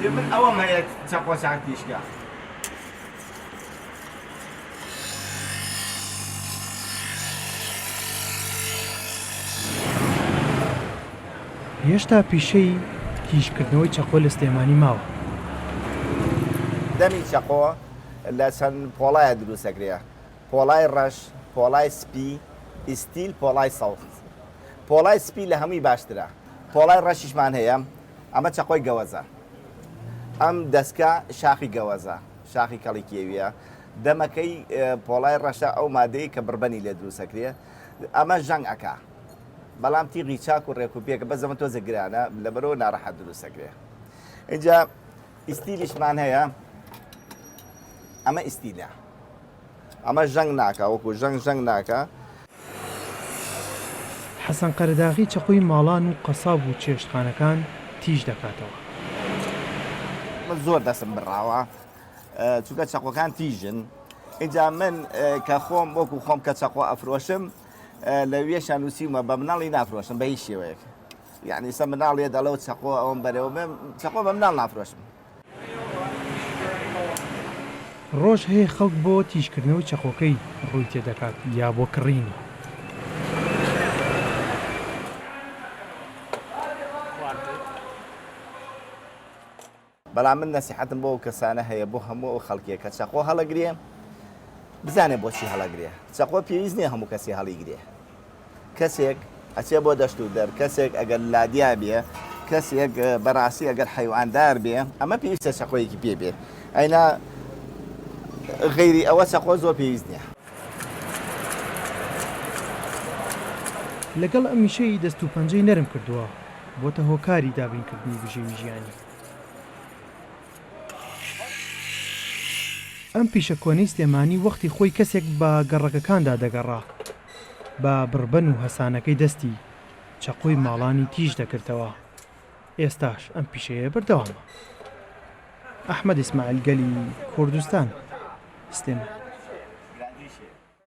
من ئەوەم هەیە چەقۆ چاک تیشکە. هێشتا پیشەی تیژکردنەوەی چەقۆ لە سلێمانی ماوە. دەمی چەقۆ لە چەند پۆڵایە دروست دەکرێ، پۆڵای ڕەش، پۆڵای سپی، ئیستیل، پۆڵای سەوز. پۆڵای سپی لە هەمووی باشترە. پۆڵای ڕەشیشمان هەیە، ئەمە چەقۆی گەوەزە. ئەم دەسکە شاخی گەوەزە، شاخی کەڵی کێوییە. دەمەکەی پۆڵای ڕەشە، ئەو مادەیە کە بڕبەنی لێ دروست ئەکرێ. ئەمە ژەنگ ئەکا. بەڵام تیغی چاک و ڕێک و پێکە، بەس ئەمە تۆزێک گرانە، لەبەرئەوە ناڕەحەت دروست ئەکرێ. ئینجا ئیستیلیشمان هەیە، ئەمە ئیستیلە. ئەمە ژەنگ ناکا، وەکو ژەنگ ژەنگ ناکا. حەسەن قەرەداغی چەقۆی ماڵان و قەساب و چێشتخانەکان تیژ دەکاتەوە. من زۆر دەستم بڕاوە چونکە چەقۆکان تیژن ئینجا من کە خۆم وەکو خۆم کە چەقۆ ئەفرۆشم لەویەشا نووسیومە بە مناڵی نافرۆشم بە هیچ شێوەیەک یعنی ئیستا مناڵێ دەڵێ و چەقۆ ئەوم بەرەوە من چەقۆ بە مناڵ نافرۆشم. ڕۆژ هەیە خەڵک بۆ تیژکردنەوەی چەقۆکەی ڕووی تێدەکات یا بۆ کڕینی. بەڵام من نەسیحەتم بۆ ئەو کەسانە هەیە بۆ هەموو ئەو خەڵکیە کە چەقۆ هەڵەگرێ بزانێ بۆچی هەڵەگرێ چەقۆ پێویست نییە هەموو کەسی هەڵیگرێ کەسێک ئەچێ بۆ دەشت و دەر کەسێک ئەگەر لادیا بێ کەسێک بەڕاستی ئەگەر حەیواندار بێ ئەمە پێویستە چەقۆیەکی پێ بێ ئەینا غەیری ئەوە چەقۆ زۆر پێویست نییە. لەگەڵ ئەمیشەی دەست و پەنجەی نەرم کردووە بۆتە هۆکاری دابینکردنی بژێوی ژیانی. ئەم پیشە کۆنەی سلێمانی وەختی خۆی کەسێک بە گەڕەکەکاندا دەگەڕا بە بڕبەن و هەسانەکەی دەستی چەقۆی ماڵانی تیژ دەکردەوە ئێستاش ئەم پیشەیە بەردەوامە. ئەحمەد ئیسماعیل گەلی کوردستان، سلێمانی.